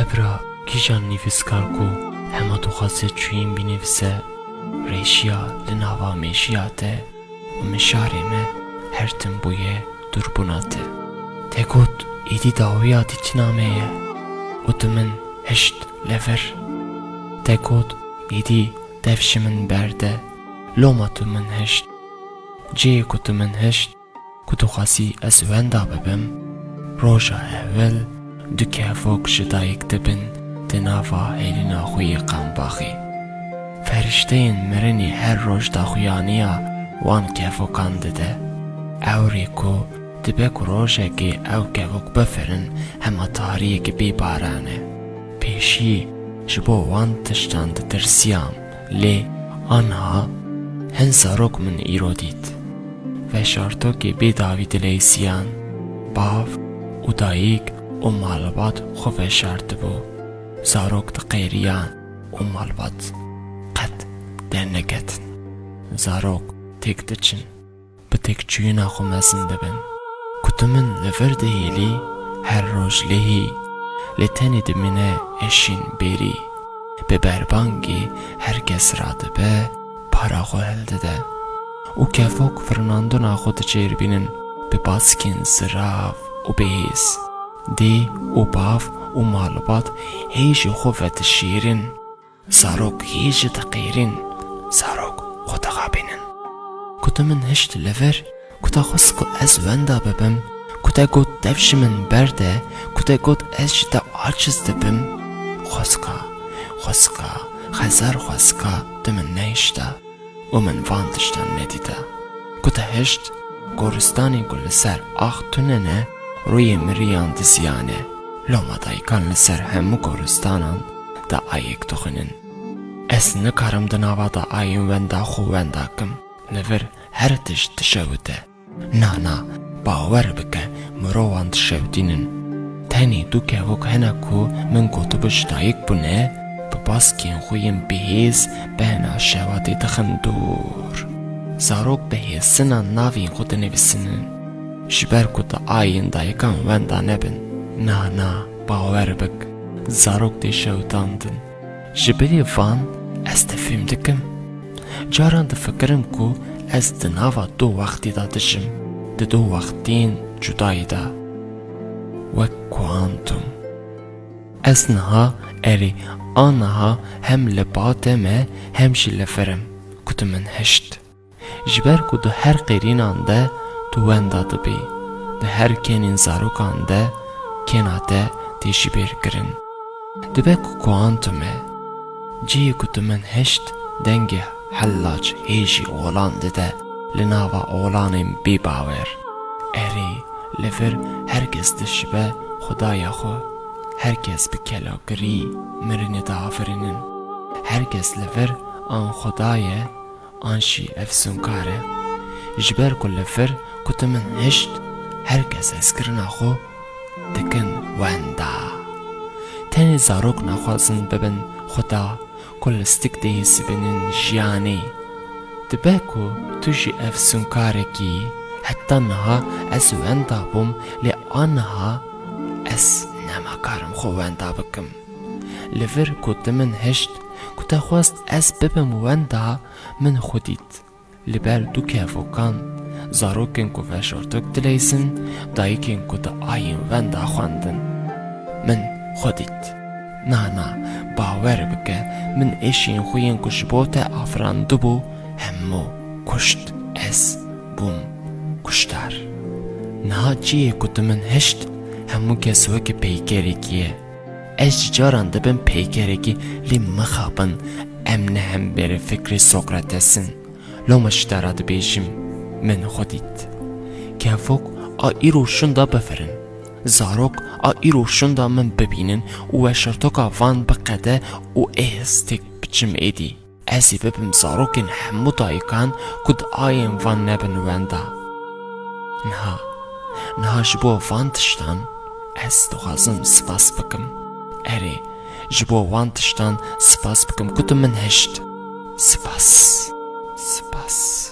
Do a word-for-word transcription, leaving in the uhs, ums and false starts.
Hebra kîjan nivîskar ku hema dixwaze çûyîn binivîse, rêşiya li nava mêjiya te û mişarê me her tim bûye dûrbûna te. Te got, êdî dawiya dîtina me ye û tu min hişt, li vir. Te got, êdî dev ji min berde, loma tu min hişt. Cihê ku tu min hişt, ku dixwazî ez wenda bibim, roja ewil du kevok ji dayik dibin di nava hêlîna xwe yê qambaxê. Ferişteyên mirinî her roj daxuyaniya wan kevokan dide. Ewrê ku dibe ku rojekê ew kevok bifirin hema tariyek bê baran e. Pêşî ji bo wan tiştan ditirsiyam. Lê aniha hin zarok min îro dît. Veşartokê bê dawî dileysiyan, bav û dayik û malbat xwe veşartibû. Zarok diqêriyan û malbat qet derneketin. Zarok têk diçin. Bi têkçûyîna xwe mezin dibin. Ku tu min li vir dihêlî, her roj lehî, lê tenê dimîne eşîn bêrî. Bi berbangê her kes radibe, para xwe hildide. Û kevok firinandina xwe diçêrbînin bi baskên zirav û bihêz. Dê û bav û malbat hê ji xwe vedişêrin. Zarok hê jî diqêrîn, zarok xwe dixapînin. Ku tu min hişt li vir, ku te xwest ku ez wenda bibim, ku te got dev ji min berde, ku te got ez ji te aciz dibim. Xwezka, xwezka, hezar xwezka tu min nehişta. Û min van tiştan nedîta. Ku te hişt, goristanên ku li ser ax tune ne, rûyê miriyan diziyane. Loma dayikan li ser hemû goristanan da ayek dixwînin. Ez nikarim di nava da ayên wenda xwe wenda kim. Li vir her tişt dişewite. Na, na, bawer bike, mirovan dişewitînin. Tenê du kevok hene ku min gotibû ji dayik bûne, bi baskên xwe yên bihêz behna şeva tê dixin dûr. Zarok bi hêsina navên xwe dinivîsinin, ji ber ku di ayên dayikan wenda nebin. Na, na, bawer bik, zarok tê şewitandin. Ji bilî van ez te fêm dikim. Caran difikirim ku ez di nava du wextî de dijim, di du wextên cudayî de. Wek kuantum. Ez niha, erê, aniha hem li ba te me hem jî li vir im, ku tu min hişt. Ji ber ku di her qêrînan de tu wenda dibî, di her kênên zarokan de kêna te tê jibêrkirin. Dibe ku kuantum e, cihê ku tu min hişt dengê hellac hê jî olan dide li nava olanên bêbawer. Erê, li vir her kes dişibe xwedaya xwe, her kes bi kelakirî mirinê diafirînin. Her kes li vir an xweda ye, an jî efsûnkar e. Ji ber ku li vir ku tu min hişt, her kes hezkirina xwe dikin wenda. Tenê zarok naxwazin bibin xweda ku li stik dihesibînin jiyanê. Dibe ku tu jî efsûnkarekî yî, heta niha ez wenda bûm, lê aniha ez nema karim xwe wenda bikim. Li vir ku tu min hişt, ku te xwest ez bibim wenda, min xwe dît. Li ber du kevokan, zarokên ku veşartok dileysin, dayikên ku di ayên wenda xwendin. Min xwe dît. Na, na, bawer bike, min êşên xwe yên ku ji bo te afirandibû, hemû kuşt. Ez bûm kuştar. Niha cihê ku tu min hişt, hemû kes wekî peykerekî ye. Ez ji caran dibim peykerekî, lê mixapin, em ne hembêrê fikrê Sokrates in. Loma ji te re dibêjim, min xwe dît. Kevok a îro şûnda bifirin. Zarok a îro şûnda min bibînin û weşartoka van biqede û ê hestêk biçim êdî. Ez ê bibim zarokên hemû dayikan ku di ayên van nebin wenda. Niha, niha ji bo van tiştan ez dixwazim spas bikim. Erê, ji bo wan tiştan spas bikim ku tu min hişt. Spas. Spas.